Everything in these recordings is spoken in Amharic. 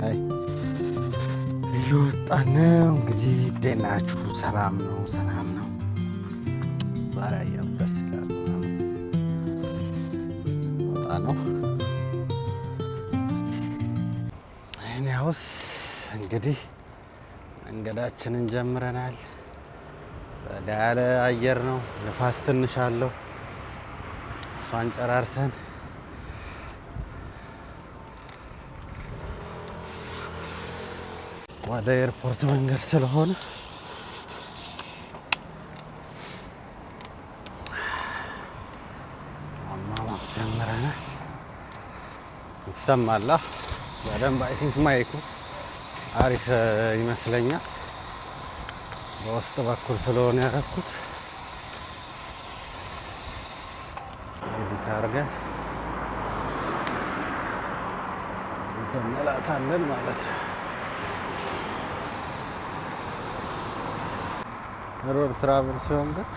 ላይ እየወጣን ነው። እንግዲህ እንዴት ናችሁ? ሰላም ነው? ሰላም ነው። ዛሬ አየሩ ደስ ይላል ምናምን ወጣ ነው። Anyways እንግዲህ መንገዳችንን ጀምረናል። ጸዳ ያለ አየር ነው። ንፋስ ትንሽ አለው። እሷን ጨራርሰን ወደ ኤርፖርት መንገድ ስለሆነ ማሟሟቅ ጀምረናል። ይሰማላ በደንብ። I think mic ኡ አሪፍ ይመስለኛል። በውስጥ በኩል ስለሆነ ያደረኩት edit አድርገን እንትን እንላታለን ማለት ነው። Road travel ሲሆን ግን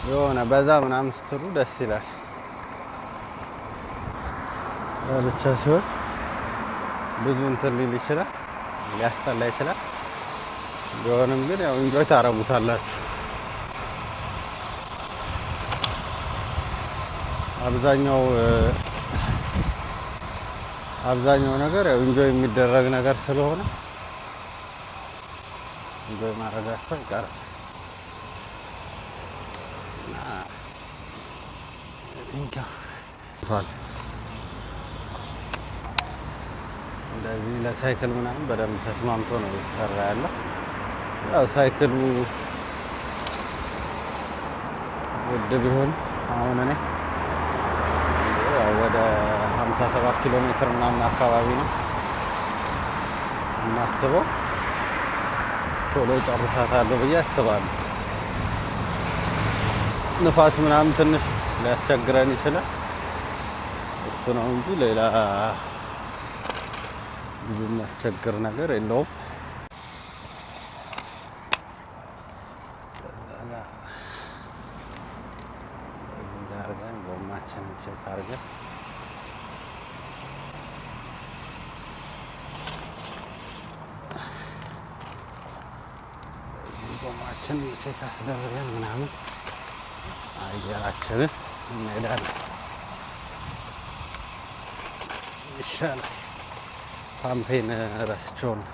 የሆነ በዛ ምናምን ስትሉ ደስ ይላል። ብቻ ሲሆን ብዙ እንትን ሊል ይችላል፣ ሊያስጠላ ይችላል። ቢሆንም ግን ያው enjoy ታረጉታላችሁ። አብዛኛው አብዛኛው ነገር ያው enjoy የሚደረግ ነገር ስለሆነ enjoy ማድረጋቸው አይቀርም እና I think ያው እንደዚህ ለሳይክል ምናምን በደንብ ተስማምቶ ነው የተሰራ ያለው። ያው ሳይክሉ ውድ ቢሆን አሁን እኔ ያው ወደ 57 ኪሎ ሜትር ምናምን አካባቢ ነው የማስበው። ቶሎ ጨርሳታለሁ ብዬ አስባለሁ። ንፋስ ምናምን ትንሽ ሊያስቸግረን ይችላል። እሱ ነው እንጂ ሌላ ብዙ የሚያስቸግር ነገር የለውም። አድርገን ጎማችንን check አድርገን ጎማችንን check አስደርገን ምናምን አየራችንን እንሄዳለን። ይሻላል። ፓምፔን ረስቼው ነው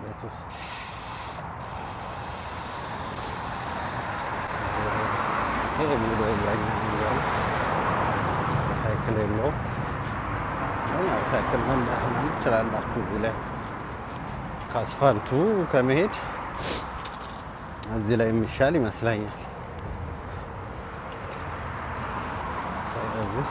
ቤት ውስጥ። ይሄ ሙሉ እግረኛ መንገድ ነው። ሳይክል የለውም። ግን ያው ሳይክል መንዳት ምናምን ትችላላችሁ እዚህ ላይ ከአስፋልቱ ከመሄድ እዚህ ላይ የሚሻል ይመስለኛል። ስለዚህ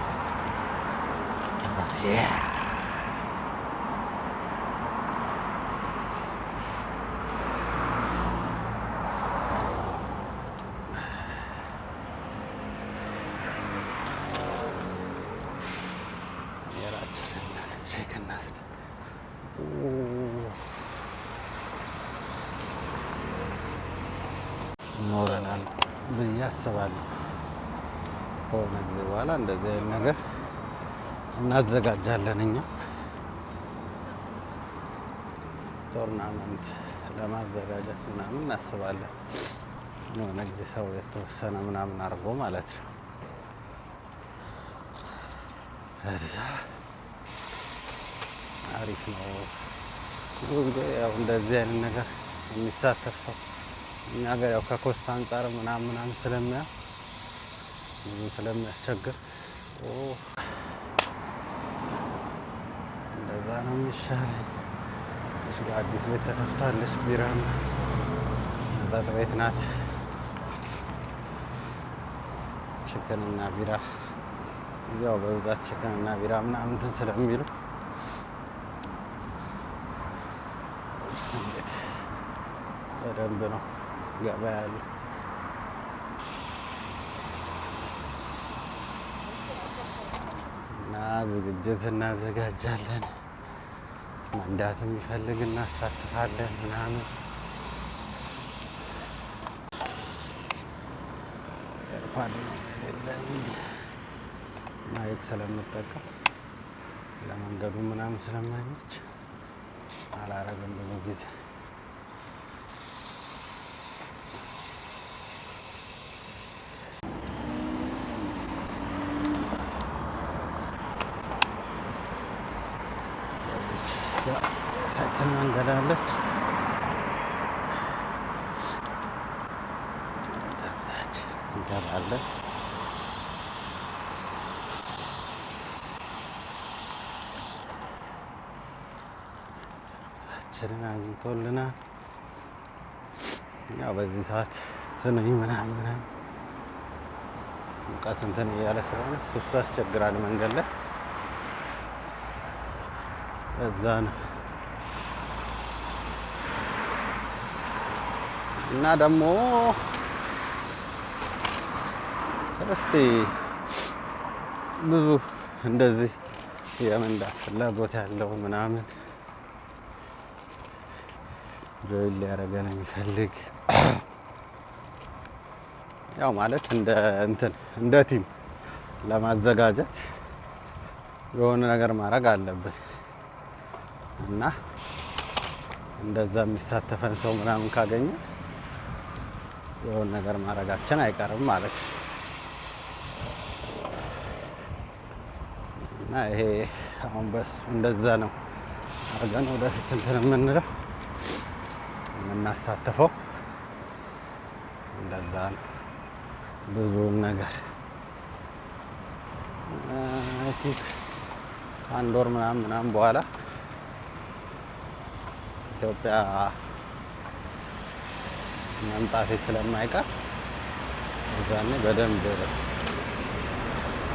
አየራችንን check እናስደርግ። ይኖረናል ብዬ አስባለሁ። ከሆነ ጊዜ በኋላ እንደዚህ አይነት ነገር እናዘጋጃለን። እኛ tournament ለማዘጋጀት ምናምን እናስባለን። የሆነ ጊዜ ሰው የተወሰነ ምናምን አድርጎ ማለት ነው። እዛ አሪፍ ነው። ያው እንደዚህ አይነት ነገር የሚሳተፍ ሰው እኛ ጋር ያው ከ cost አንጻር ምናምን ምናምን ስለሚያ ብዙ ስለሚያስቸግር እንደዛ ነው የሚሻለኝ። እሺ ጋር አዲስ ቤት ተከፍታለች። ቢራም መጠጥ ቤት ናት። chicken እና ቢራ እዚያው በብዛት chicken እና ቢራ ምናምን እንትን ስለሚሉ ቤት በደንብ ነው ገበያ ያለው። እና ዝግጅት እናዘጋጃለን። መንዳት የሚፈልግ እናሳትፋለን ምናምን። AirPod ነው የሌለኝ mic ስለምጠቀም ለመንገዱ ምናምን ስለማይመች አላረግም ብዙ ጊዜ። ሳይክል መንገድ አለች። ወደታች እንገባለን። ችንን አግኝቶልናል። ያው በዚህ ሰዓት ትንኝ ምናምን ምናምን ሙቀት እንትን እያለ ስለሆነ እሱ ያስቸግራል መንገድ ላይ፣ በዛ ነው። እና ደግሞ እስቲ ብዙ እንደዚህ የመንዳት ፍላጎት ያለው ምናምን join ሊያደርገን የሚፈልግ፣ ያው ማለት እንደ እንትን እንደ team ለማዘጋጀት የሆነ ነገር ማድረግ አለብን። እና እንደዛ የሚሳተፈን ሰው ምናምን ካገኘ የሆነ ነገር ማድረጋችን አይቀርም ማለት ነው። እና ይሄ አሁን በሱ እንደዛ ነው አድርገን ወደፊት እንትን የምንለው የምናሳትፈው እንደዛ ነው። ብዙውን ነገር I think ከአንድ ወር ምናምን ምናምን በኋላ ኢትዮጵያ መምጣቴ ስለማይቀር እዛኔ በደንብ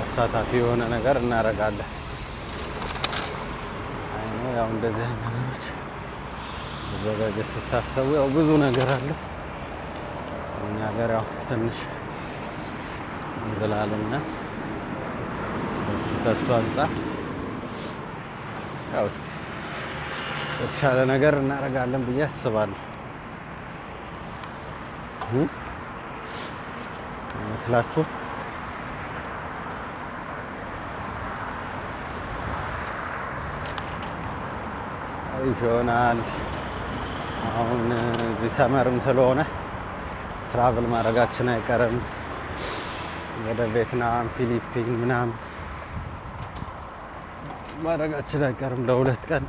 አሳታፊ የሆነ ነገር እናደርጋለን። አይ ነው ያው እንደዚህ አይነት ነገሮች መዘጋጀት ሲታሰቡ ያው ብዙ ነገር አለ። እኛ ሀገር ያው ትንሽ እንዝላልና እሱ ከእሱ አንጻር ያው እስኪ የተሻለ ነገር እናደርጋለን ብዬ አስባለሁ። ይመስላችሁ? አሪፍ ይሆናል። አሁን እዚህ summer ም ስለሆነ travel ማድረጋችን አይቀርም። ወደ ቪየትናም፣ ፊሊፒን ምናምን ማድረጋችን አይቀርም። ለሁለት ቀን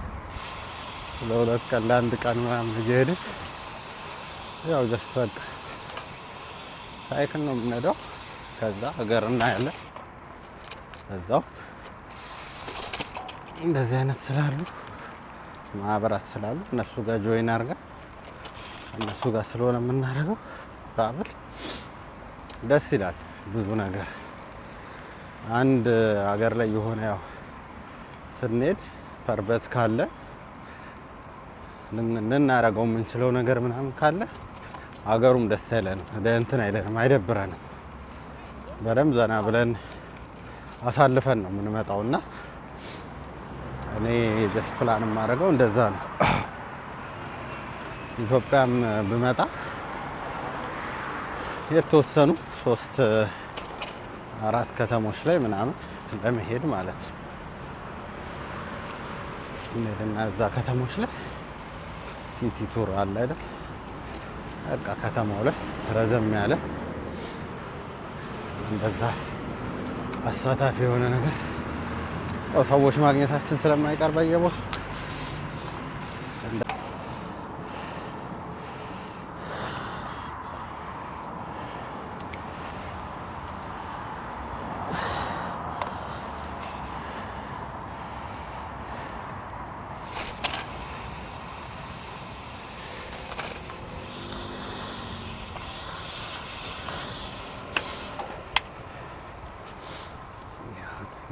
ለአንድ ቀን ምናምን እየሄድን ያው just በቃ ሳይክል ነው የምንሄደው። ከዛ ሀገር እናያለን። እዛው እንደዚህ አይነት ስላሉ ማህበራት ስላሉ እነሱ ጋር join አድርገን እነሱ ጋር ስለሆነ የምናደርገው travel ደስ ይላል። ብዙ ነገር አንድ ሀገር ላይ የሆነ ያው ስንሄድ purpose ካለ፣ ልናደርገው የምንችለው ነገር ምናምን ካለ ሀገሩም ደስ አይለንም፣ እንትን አይለንም፣ አይደብረንም። በደንብ ዘና ብለን አሳልፈን ነው የምንመጣው። እና እኔ just plan የማደርገው እንደዛ ነው። ኢትዮጵያም ብመጣ የተወሰኑ ሶስት አራት ከተሞች ላይ ምናምን ለመሄድ ማለት ነው። እንሄድና እዛ ከተሞች ላይ city tour አለ አይደል? በቃ ከተማው ላይ ረዘም ያለ እንደዛ አሳታፊ የሆነ ነገር ያው ሰዎች ማግኘታችን ስለማይቀር በየቦታው።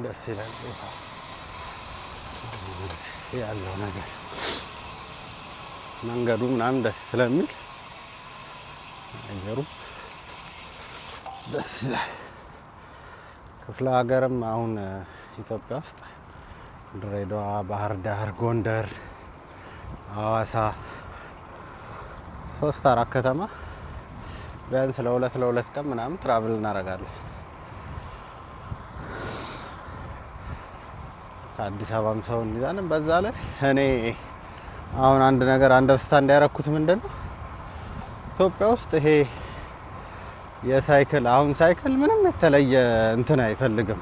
ደስ ይላል ቦታው ያለው ነገር፣ መንገዱ ምናምን ደስ ስለሚል አየሩ ደስ ይላል። ክፍለ ሀገርም አሁን ኢትዮጵያ ውስጥ ድሬዳዋ፣ ባህር ዳር፣ ጎንደር፣ ሐዋሳ ሶስት አራት ከተማ ቢያንስ ለሁለት ለሁለት ቀን ምናምን travel እናደርጋለን። ከአዲስ አበባም ሰው እንይዛለን። በዛ ላይ እኔ አሁን አንድ ነገር understand ያደረኩት ምንድነው፣ ኢትዮጵያ ውስጥ ይሄ የሳይክል፣ አሁን ሳይክል ምንም የተለየ እንትን አይፈልግም።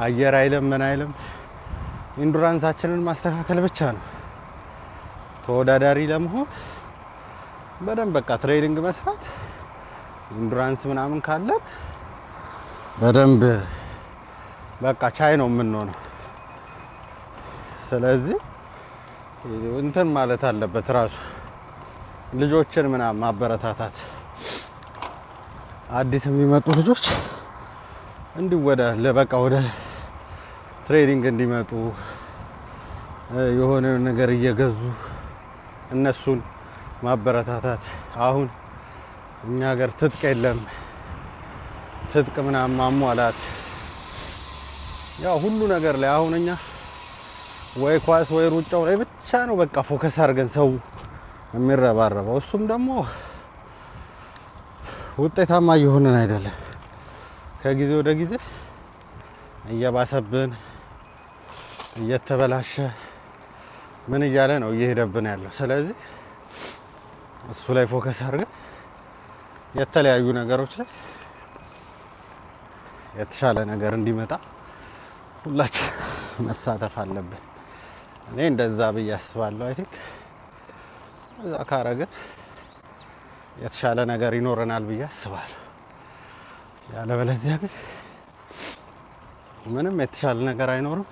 አየር አይልም፣ ምን አይልም። Endurance ኣችንን ማስተካከል ብቻ ነው። ተወዳዳሪ ለመሆን በደንብ በቃ training መስራት፣ endurance ምናምን ካለን በደንብ በቃ ቻይ ነው የምንሆነው። ስለዚህ እንትን ማለት አለበት፣ ራሱ ልጆችን ምናምን ማበረታታት፣ አዲስ የሚመጡ ልጆች እንዲወደ ለበቃ ወደ training እንዲመጡ፣ የሆነ ነገር እየገዙ እነሱን ማበረታታት። አሁን እኛ ሀገር ትጥቅ የለም፣ ትጥቅ ምናምን ማሟላት፣ ያው ሁሉ ነገር ላይ አሁን እኛ ወይ ኳስ ወይ ሩጫው ላይ ብቻ ነው በቃ focus አድርገን ሰው የሚረባረበው። እሱም ደግሞ ውጤታማ እየሆንን አይደለም። ከጊዜ ወደ ጊዜ እየባሰብን፣ እየተበላሸ፣ ምን እያለ ነው እየሄደብን ያለው። ስለዚህ እሱ ላይ focus አድርገን የተለያዩ ነገሮች ላይ የተሻለ ነገር እንዲመጣ ሁላችን መሳተፍ አለብን። እኔ እንደዛ ብዬ አስባለሁ። I think እዛ ካረግን የተሻለ ነገር ይኖረናል ብዬ አስባለሁ። ያለበለዚያ ግን ምንም የተሻለ ነገር አይኖርም።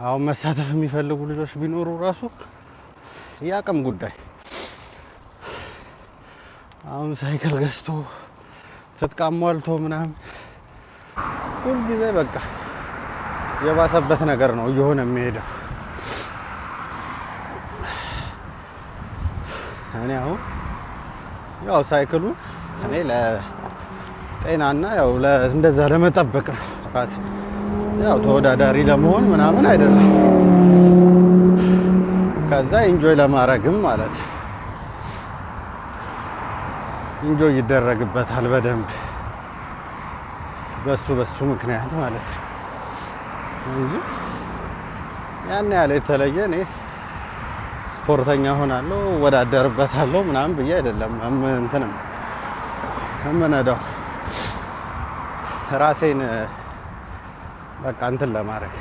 አሁን መሳተፍ የሚፈልጉ ልጆች ቢኖሩ ራሱ የአቅም ጉዳይ፣ አሁን ሳይክል ገዝቶ ትጥቅ አሟልቶ ምናምን ሁልጊዜ በቃ የባሰበት ነገር ነው እየሆነ የሚሄደው። እኔ አሁን ያው ሳይክሉ እኔ ለጤናና ያው እንደዛ ለመጠበቅ ነው፣ ራሴ ያው ተወዳዳሪ ለመሆን ምናምን አይደለም። ከዛ enjoy ለማድረግም ማለት፣ enjoy ይደረግበታል በደንብ በሱ ምክንያት ማለት ነው እንጂ ያን ያህል የተለየ እኔ ስፖርተኛ ሆናለሁ፣ እወዳደርበታለሁ ምናምን ብዬ አይደለም እንትንም የምነዳው። ራሴን በቃ እንትን ለማድረግ፣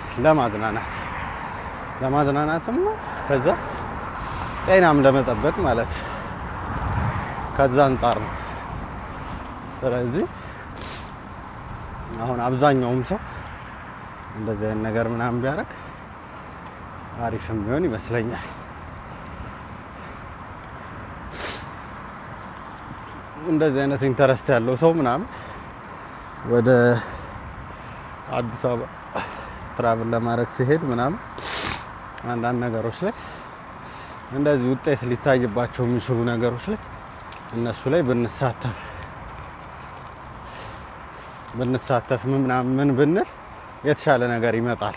ለማዝናናትም ነው። ከዛ ጤናም ለመጠበቅ ማለት ነው። ከዛ አንጻር ነው። ስለዚህ አሁን አብዛኛውም ሰው እንደዚህ አይነት ነገር ምናምን ቢያደርግ አሪፍ የሚሆን ይመስለኛል። እንደዚህ አይነት interest ያለው ሰው ምናምን ወደ አዲስ አበባ travel ለማድረግ ሲሄድ ምናምን አንዳንድ ነገሮች ላይ፣ እንደዚህ ውጤት ሊታይባቸው የሚችሉ ነገሮች ላይ፣ እነሱ ላይ ብንሳተፍ ምናምን ምን ብንል የተሻለ ነገር ይመጣል።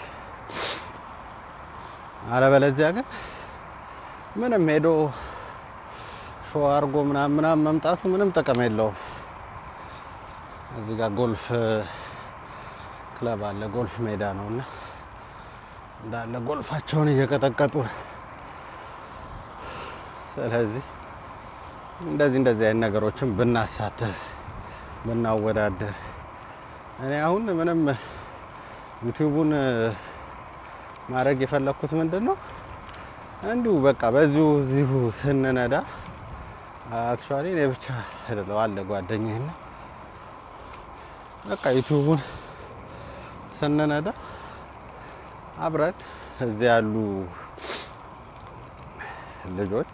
አለበለዚያ ግን ምንም ሄዶ show አድርጎ ምናምን ምናምን መምጣቱ ምንም ጥቅም የለውም። እዚህ ጋር golf club አለ፣ ጎልፍ ሜዳ ነው እና እንዳለ ጎልፋቸውን እየቀጠቀጡ ነው። ስለዚህ እንደዚህ እንደዚህ አይነት ነገሮችን ብናሳትፍ፣ ብናወዳደር፣ እኔ አሁን ምንም ዩቲዩቡን ማድረግ የፈለኩት ምንድን ነው፣ እንዲሁ በቃ በዚሁ እዚሁ ስንነዳ፣ actually እኔ ብቻ አይደለም፣ አለ ጓደኛዬና በቃ ዩቲዩቡን ስንነዳ አብረን እዚህ ያሉ ልጆች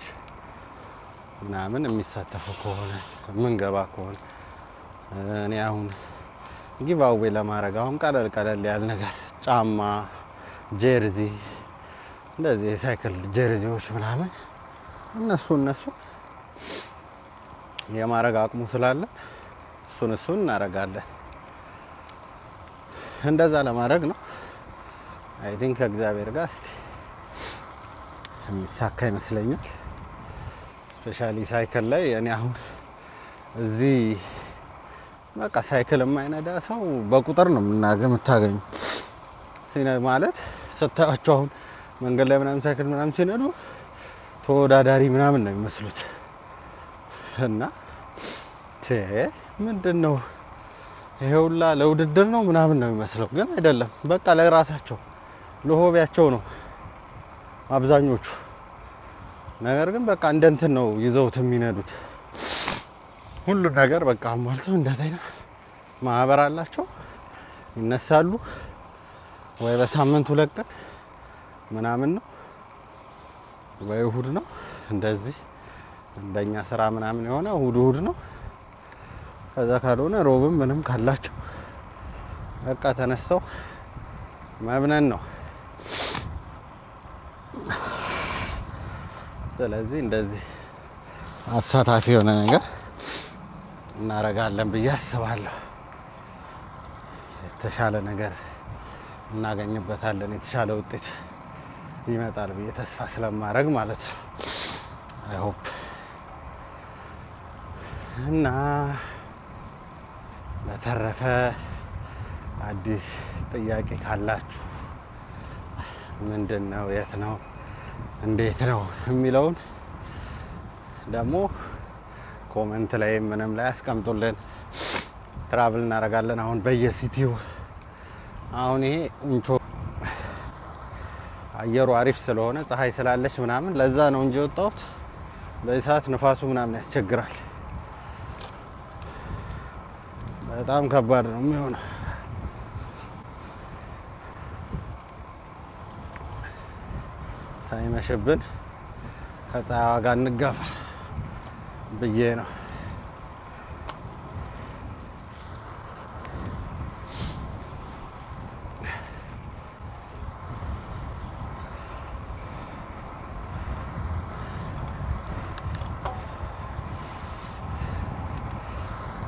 ምናምን የሚሳተፉ ከሆነ፣ የምንገባ ከሆነ፣ እኔ አሁን giveaway ለማድረግ አሁን ቀለል ቀለል ያለ ነገር፣ ጫማ፣ jersey፣ እንደዚህ የሳይክል jersey ዎች ምናምን እነሱ የማድረግ አቅሙ ስላለ እሱን እሱን እናደርጋለን። እንደዛ ለማድረግ ነው። I think ከእግዚአብሔር ጋር እስቲ የሚሳካ ይመስለኛል። Especially ሳይክል ላይ እኔ አሁን እዚህ በቃ ሳይክል የማይነዳ ሰው በቁጥር ነው የምታገኙ። ማለት ስታያቸው አሁን መንገድ ላይ ምናምን ሳይክል ምናምን ሲነዱ ተወዳዳሪ ምናምን ነው የሚመስሉት። እና ምንድን ነው ይሄ ሁላ ለውድድር ነው ምናምን ነው የሚመስለው፣ ግን አይደለም። በቃ ለራሳቸው ለ hobby ያቸው ነው አብዛኞቹ። ነገር ግን በቃ እንደ እንትን ነው ይዘውት የሚነዱት። ሁሉ ነገር በቃ አሟልተው እንደተኛ ማህበር አላቸው፣ ይነሳሉ ወይ በሳምንት 2 ቀን ምናምን ነው ወይ እሁድ ነው። እንደዚህ እንደኛ ስራ ምናምን የሆነ እሁድ እሁድ ነው። ከዛ ካልሆነ ሮብም ምንም ካላቸው በቃ ተነስተው መብነን ነው። ስለዚህ እንደዚህ አሳታፊ የሆነ ነገር እናደርጋለን ብዬ አስባለሁ። የተሻለ ነገር እናገኝበታለን፣ የተሻለ ውጤት ይመጣል ብዬ ተስፋ ስለማደርግ ማለት ነው። I hope። እና በተረፈ አዲስ ጥያቄ ካላችሁ ምንድን ነው፣ የት ነው፣ እንዴት ነው የሚለውን ደግሞ comment ላይ ምንም ላይ አስቀምጡልን። Travel እናደርጋለን አሁን በየ city ው። አሁን ይሄ እንቾ አየሩ አሪፍ ስለሆነ ፀሐይ ስላለች ምናምን ለዛ ነው እንጂ የወጣሁት። በዚህ ሰዓት ንፋሱ ምናምን ያስቸግራል። በጣም ከባድ ነው የሚሆነው። ሳይመሽብን ከፀሐይዋ ጋር እንጋፋ ብዬ ነው።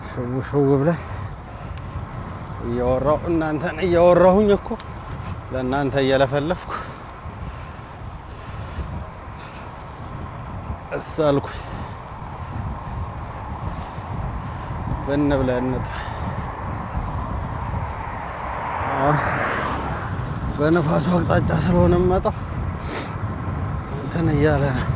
ሽው ሽው ብለን እያወራሁ እናንተን እያወራሁኝ እኮ ለእናንተ እየለፈለፍኩ እሳልኩ። ብን ብለን እንጥፋ። አሁን በነፋሱ አቅጣጫ ስለሆነ የምመጣው እንትን እያለ ነው።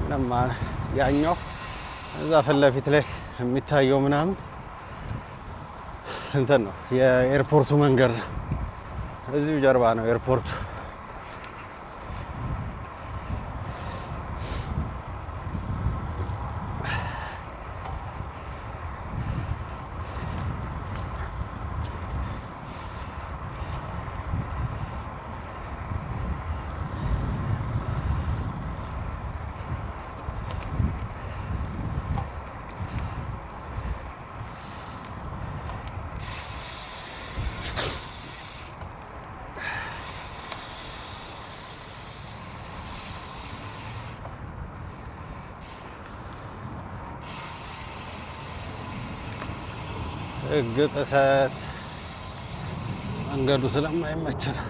ምንም ያኛው እዛ ፊት ለፊት ላይ የሚታየው ምናምን እንትን ነው፣ የ airport ኡ መንገድ ነው። እዚሁ ጀርባ ነው airport ኡ። ሕግ ጥሰት መንገዱ ስለማይመች ነው።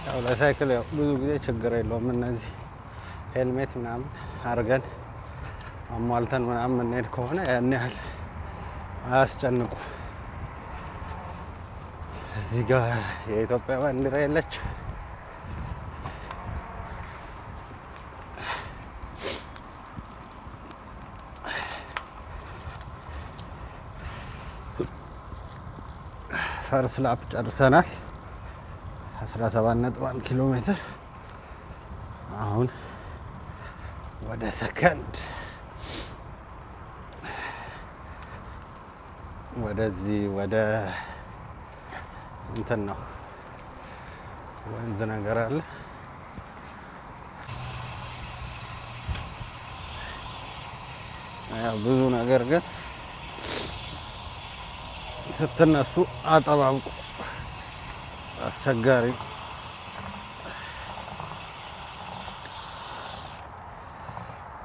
ያው ለሳይክል ያው ብዙ ጊዜ ችግር የለውም። እነዚህ ሄልሜት ምናምን አድርገን አሟልተን ምናምን የምንሄድ ከሆነ ያን ያህል አያስጨንቁ። እዚህ ጋር የኢትዮጵያ ባንዲራ የለች። First lap ጨርሰናል። 17.1 ኪሎ ሜትር። አሁን ወደ ሰከንድ ወደዚህ ወደ እንትን ነው፣ ወንዝ ነገር አለ። ያው ብዙ ነገር ግን ስትነሱ አጠባብቁ፣ አስቸጋሪ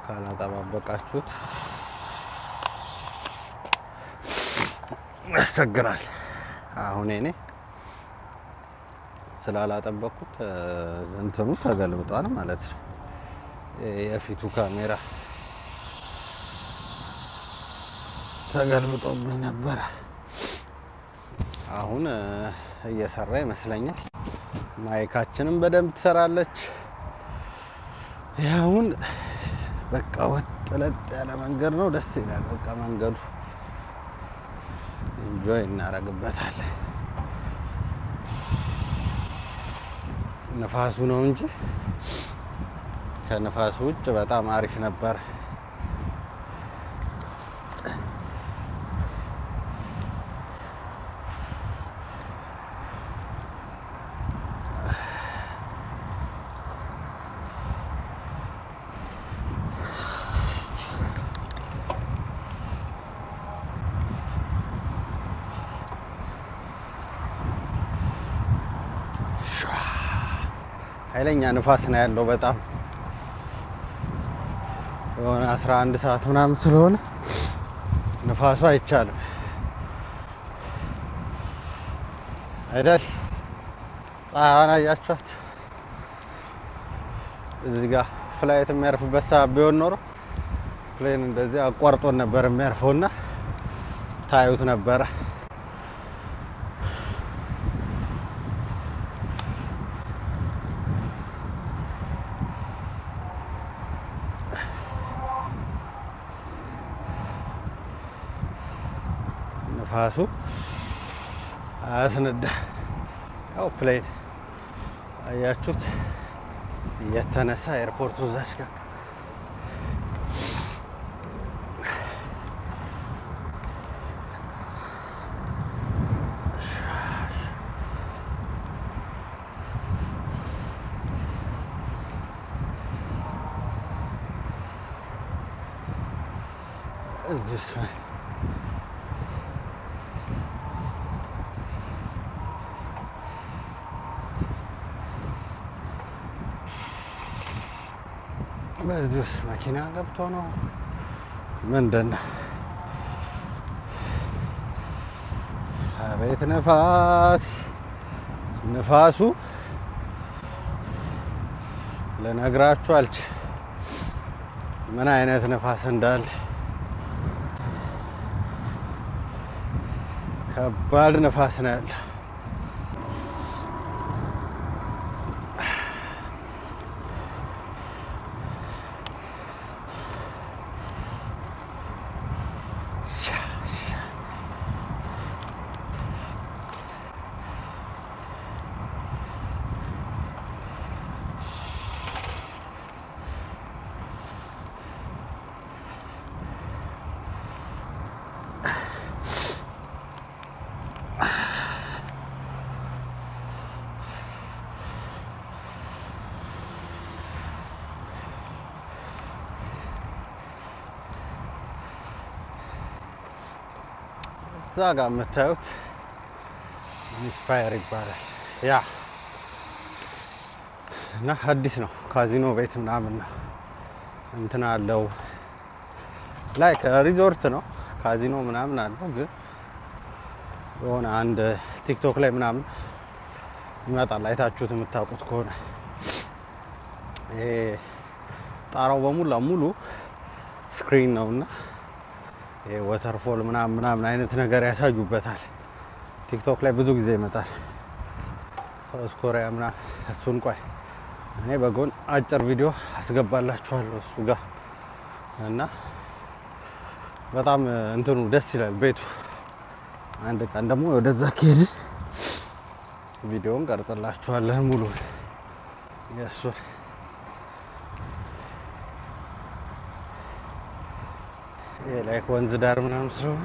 ካላጠባበቃችሁት ያስቸግራል። አሁን እኔ ስላላጠበቅኩት እንትኑ ተገልብጧል ማለት ነው። የፊቱ ካሜራ ተገልብጦብኝ ነበረ። አሁን እየሰራ ይመስለኛል። Mic ኣችንም በደንብ ትሰራለች። ያሁን በቃ ወጥ ለጥ ያለ መንገድ ነው። ደስ ይላል። በቃ መንገዱ enjoy እናደርግበታለን። ንፋሱ ነው እንጂ ከንፋሱ ውጭ በጣም አሪፍ ነበር። ኃይለኛ ንፋስ ነው ያለው። በጣም የሆነ 11 ሰዓት ምናምን ስለሆነ ንፋሱ አይቻልም አይደል? ፀሐይዋን አያችኋት? እዚህ ጋር flight የሚያርፍበት ሰዓት ቢሆን ኖሮ plane እንደዚህ አቋርጦን ነበር የሚያርፈውና ታዩት ነበረ። ንፋሱ አያስነዳ። ያው plane አያችሁት እየተነሳ airport ኡ እዛች ጋር እዚህ በዚህ ውስጥ መኪና ገብቶ ነው ምንድን ነው? አቤት ንፋስ! ንፋሱ ልነግራችሁ አልችል ምን አይነት ንፋስ እንዳለ። ከባድ ንፋስ ነው ያለው። እዛ ጋር የምታዩት ኢንስፓየር ይባላል። ያ እና አዲስ ነው፣ ካዚኖ ቤት ምናምን ነው እንትን አለው፣ like ሪዞርት ነው፣ ካዚኖ ምናምን አለው። ግን የሆነ አንድ ቲክቶክ ላይ ምናምን ይመጣል፣ አይታችሁት የምታውቁት ከሆነ ይሄ ጣራው በሙላ ሙሉ screen ነውና ይሄ waterfall ምናምን ምናምን አይነት ነገር ያሳዩበታል። ቲክቶክ ላይ ብዙ ጊዜ ይመጣል። ሳውዝ ኮሪያ ምናምን። እሱን ቆይ እኔ በጎን አጭር ቪዲዮ አስገባላችኋለሁ እሱ ጋር እና በጣም እንትኑ ደስ ይላል ቤቱ። አንድ ቀን ደግሞ ወደዛ ከሄድን ቪዲዮውን ቀርጽላችኋለሁ ሙሉ የእሱን። ይሄ like ወንዝ ዳር ምናምን ስለሆነ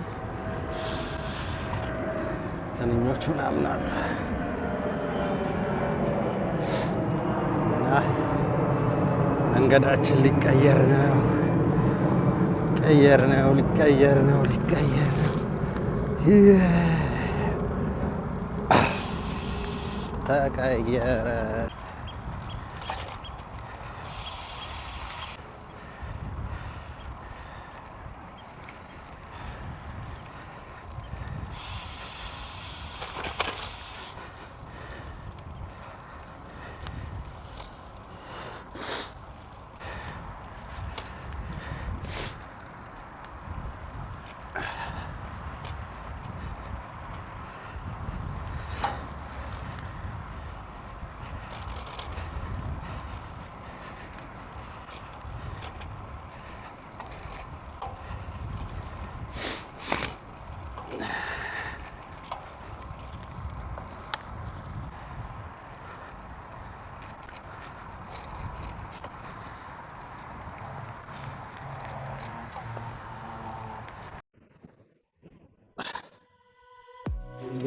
ትንኞች ምናምን አሉ እና መንገዳችን ሊቀየር ነው፣ ሊቀየር ነው፣ ሊቀየር ነው፣ ሊቀየር ነው። ተቀየረ።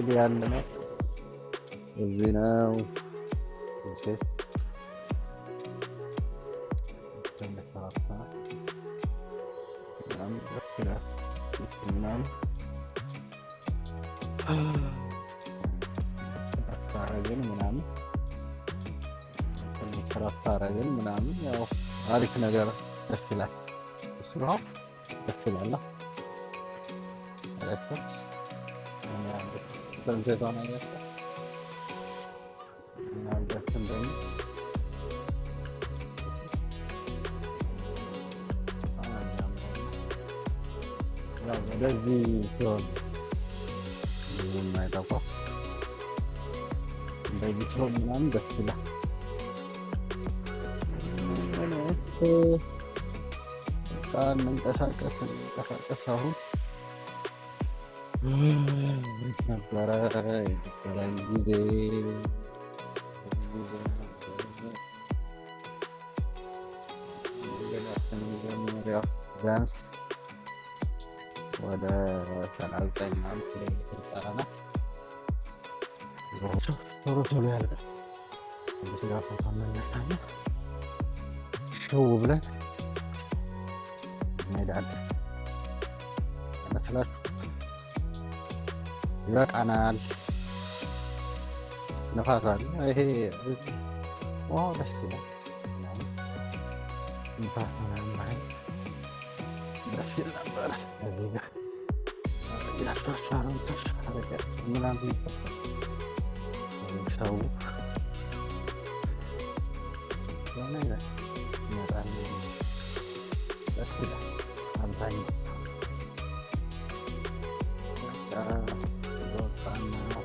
እንግዲህ ያለነው እዚህ ነው። እሺ ምናምን ደስ ይላል ምናምን አረግን ምናምን ትንሽ ረፍት አረግን ምናምን ያው አሪፍ ነገር ደስ ይላል። እሱ ነው ደስ ይላል። አያችሁት? Sunset ቷን አያችሁት? ምናምን ደስ እንደሚል በጣም ነው የሚያምረው። ያው ወደዚህ ሲሆን ብዙ የማይጠፋው እንደዚህ ሲሆን ምናምን ደስ ይላል። በቃ እንንቀሳቀስ እንንቀሳቀስ። አሁን ነበረ የነበረን ጊዜ ጊዜ ነበረ። መንገዳችንን ጀምር ያው ቢያንስ ወደ 39 ምናምን ኪሎ ሜትር ይቀረናል። ቶሎ ቶሎ ያልቃል። እዚህ ጋር ፎቶ እንነሳና ሽው ብለን እንሄዳለን። አይመስላችሁ? ይበቃናል። ንፋስ አለ። ይሄ ውሃው ደስ ይላል። ምናምን ንፋስ ምናምን ባይል ደስ ይል ነበረ። እዚህ ጋር ያቸው አረቂያቸው ምናምን ሰው የሆነ ይመጣል። ደስ ይላል። አብዛኛው በቃ ወጣን ነው።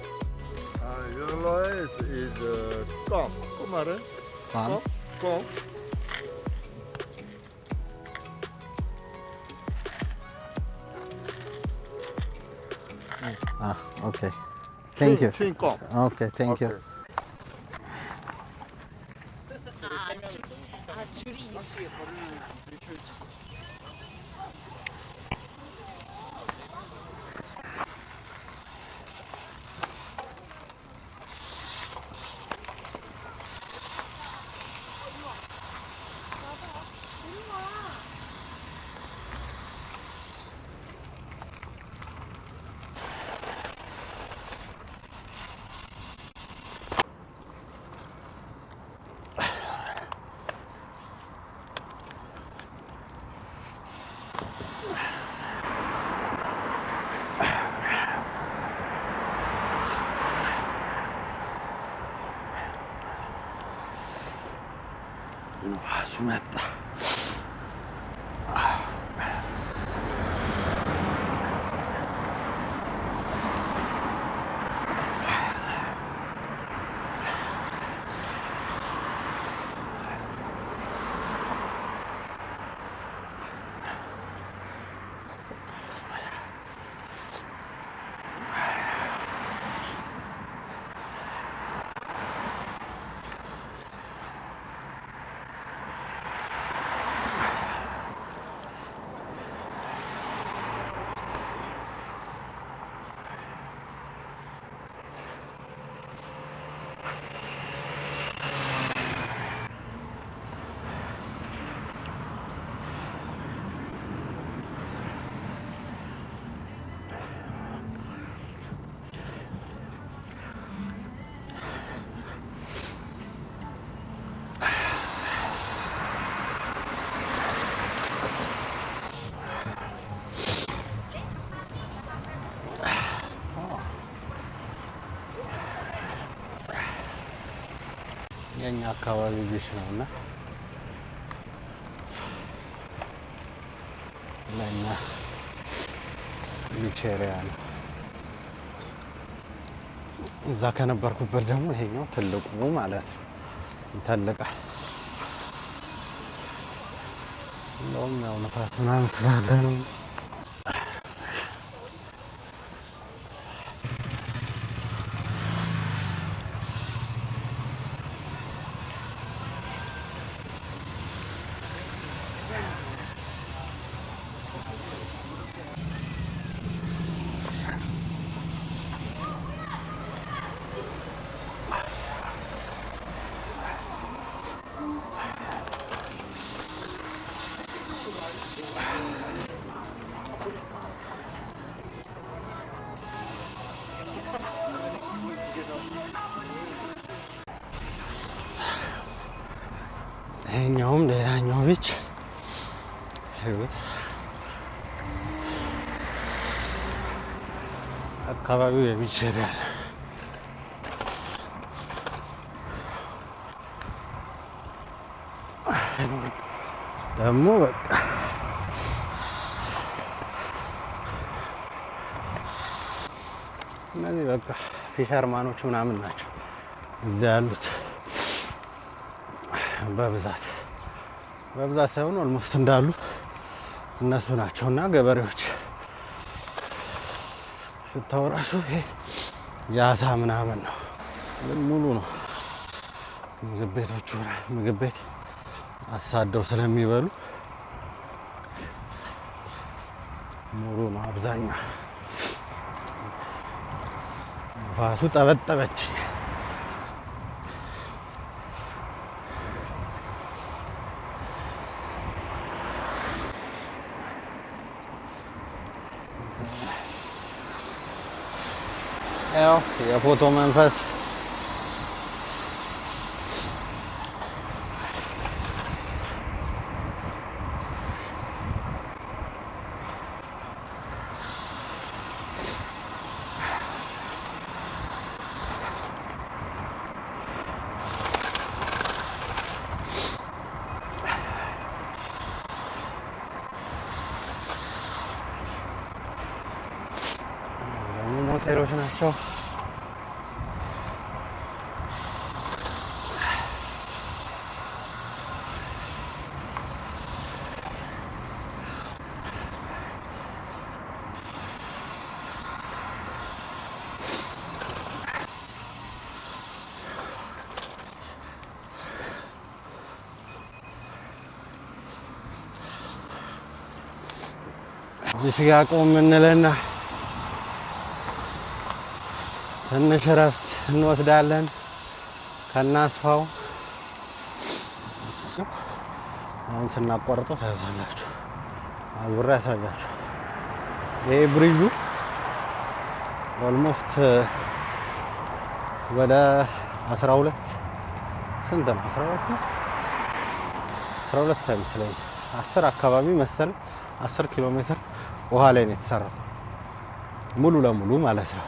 Ah, is 껌. 꼬마를 껌? 껌. Okay, thank you. Chewing gum. Okay, thank you. Okay. 아, 줄이. ንፋሱ መጣ። የኛ አካባቢ beach ነው እና ለእኛ beach area ነው። እዛ ከነበርኩበት ደግሞ ይሄኛው ትልቁ ማለት ነው፣ ይተልቃል። እንደውም ያው ንፋስ ምናምን ስላለ ነው። ይሄኛውም ሌላኛው beach ህይወት አካባቢው የ beach area ነው። ደግሞ በቃ እነዚህ በቃ fisherman ኦች ምናምን ናቸው እዚያ ያሉት በብዛት በብዛት ሳይሆን almost እንዳሉ እነሱ ናቸው እና ገበሬዎች። ሽታው ራሱ ይሄ የአሳ ምናምን ነው፣ ግን ሙሉ ነው። ምግብ ቤቶቹ ምግብ ቤት አሳደው ስለሚበሉ ሙሉ ነው አብዛኛው። ንፋሱ ጠበጠበች። ያው የፎቶ መንፈስ ደግሞ ሞቴሎች ናቸው። እዚህ ጋ ቆም እንልና ትንሽ እረፍት እንወስዳለን ከናስፋው። አሁን ስናቋርጠው ታዩታላችሁ፣ አዙሬ ያሳያችሁ። ይሄ bridge ኡ almost ወደ 12 ስንት ነው? 12 ነው፣ 12 አይመስለኝም፣ 10 አካባቢ መሰል 10 ኪሎ ሜትር ውሃ ላይ ነው የተሰራው ሙሉ ለሙሉ ማለት ነው።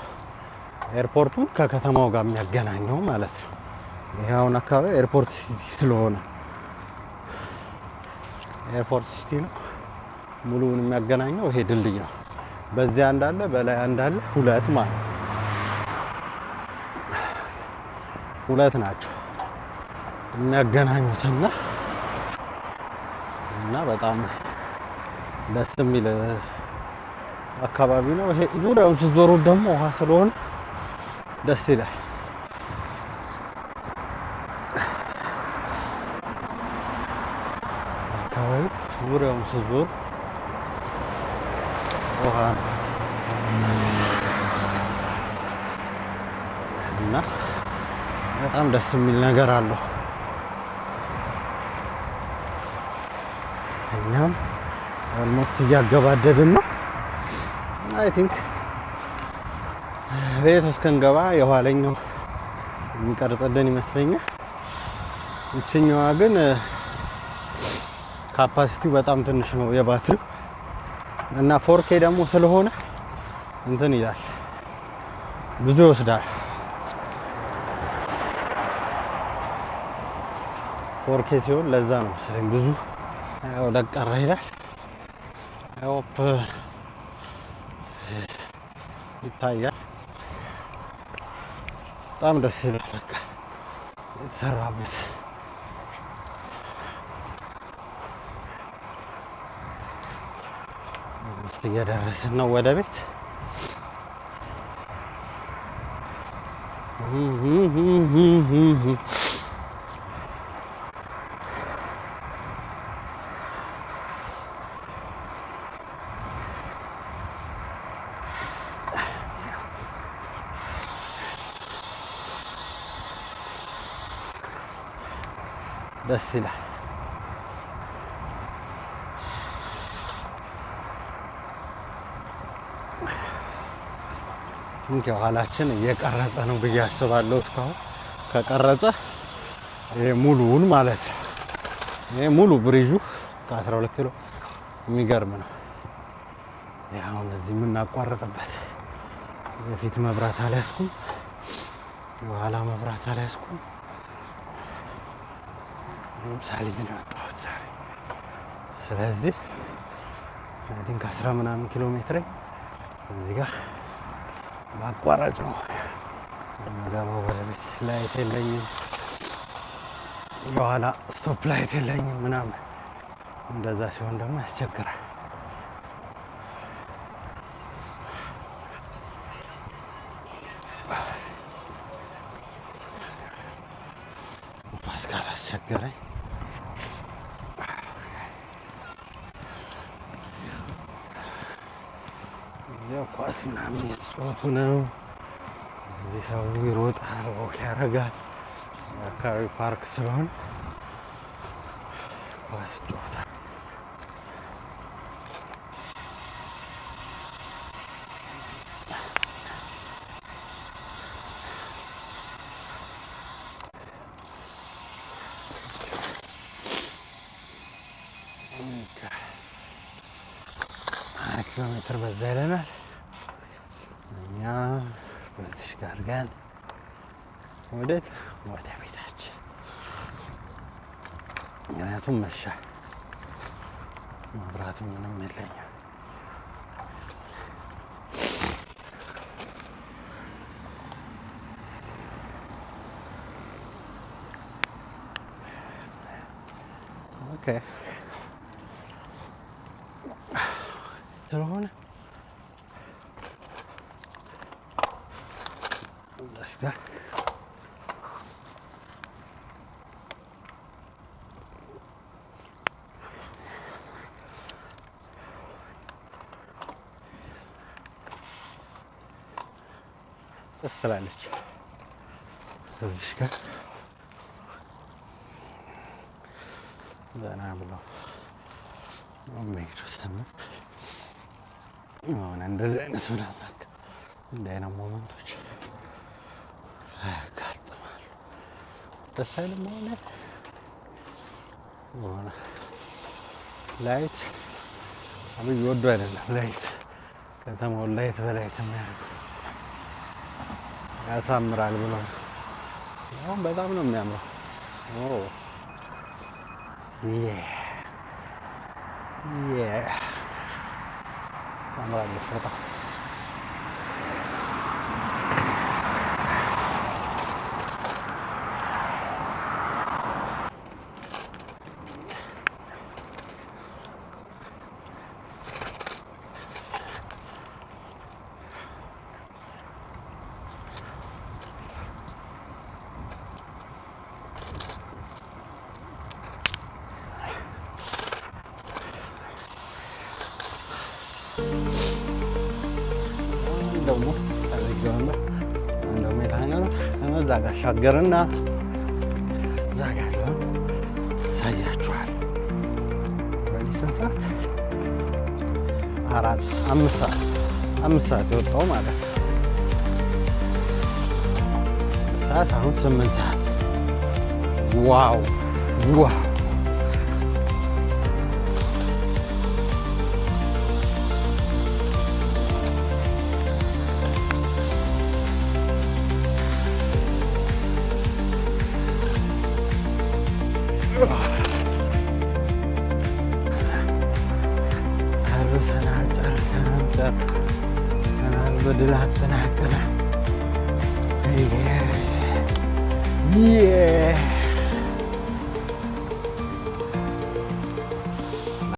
airport ኡን ከከተማው ጋር የሚያገናኘው ማለት ነው። ይሄ አሁን አካባቢ airport city ስለሆነ airport city ነው። ሙሉውን የሚያገናኘው ይሄ ድልድይ ነው። በዚያ እንዳለ በላይ እንዳለ ሁለት ማለት ሁለት ናቸው የሚያገናኙትና እና በጣም ደስ የሚል አካባቢ ነው። ይሄ ዙሪያውን ስትዞሩት ደግሞ ውሃ ስለሆነ ደስ ይላል። አካባቢ ዙሪያውን ስትዞሩ ውሃ ነው እና በጣም ደስ የሚል ነገር አለው። እኛም almost እያገባደድን ነው። I think ቤት እስክንገባ የኋለኛው የሚቀርጽልን ይመስለኛል። ይችኛዋ ግን capacity ው በጣም ትንሽ ነው የባትሪው እና 4K ደግሞ ስለሆነ እንትን ይላል ብዙ ይወስዳል። 4K ሲሆን ለዛ ነው መሰለኝ ብዙ ያው ለቀረ ይላል። I hope ይታያል። በጣም ደስ ይላል። በቃ የተሰራበት ውስጥ እየደረስን ነው ወደ ቤት። ደስ ይላል። think የኋላችን እየቀረጸ ነው ብዬ አስባለሁ። እስካሁን ከቀረጸ ይሄ ሙሉውን ማለት ነው። ይሄ ሙሉ ብሪጁ ከ12 ኪሎ የሚገርም ነው። ያው እዚህ የምናቋርጥበት የፊት መብራት አልያዝኩም፣ የኋላ መብራት አልያዝኩም። ምንም ሳልይዝ ነው የወጣሁት ዛሬ። ስለዚህ I think 10 ምናምን ኪሎ ሜትር እዚህ ጋር በአቋራጭ ነው የምገባው ወደ ቤት። Light የለኝም፣ የኋላ stop light የለኝም ምናምን። እንደዛ ሲሆን ደግሞ ያስቸግራል። ንፋስ ካላስቸገረኝ። ያው ኳስ ምናምን እየተጫወቱ ነው። እዚህ ሰው ይሮጣል፣ walk ያደርጋል። የአካባቢ ፓርክ ስለሆነ ኳስ ይጫወታል። 20 ኪሎ ሜትር በዛ ይለናል። እኛ በዚህ ጋር አድርገን ወዴት? ወደ ቤታችን። ምክንያቱም መሻ፣ መብራቱ ምንም የለኝም። Okay ስለሆነ እዛች ጋር ደስ ትላለች። እዚሽ ጋር ዘና ብለው የሚሄዱት እና የሆነ እንደዚህ አይነት ምናምን እንዲህ አይነት moment ኦች ያጋጥማሉ። ደስ አይልም? ሆነ የሆነ light አብይ ወዶ አይደለም light ከተማውን light በ light የሚያደርገው ያሳምራል ብሎ ነው። አሁን በጣም ነው የሚያምረው። Oh yeah፣ ታምራለች በጣም። ደግሞ ፈልጌው ነበር። አሁን ደግሞ የታኛው እዛ ጋር ሻገርና እዛ ጋር ያለውን ያሳያችኋል። በዚህ ስንት ሰዓት? 4 5 ሰዓት፣ 5 ሰዓት የወጣው ማለት ነው። ሰዓት አሁን 8 ሰዓት። Wow! ጨርሰናል፣ ጨርሰናል፣ ጨርሰናል። በድል አጠናቀናል። Yeah.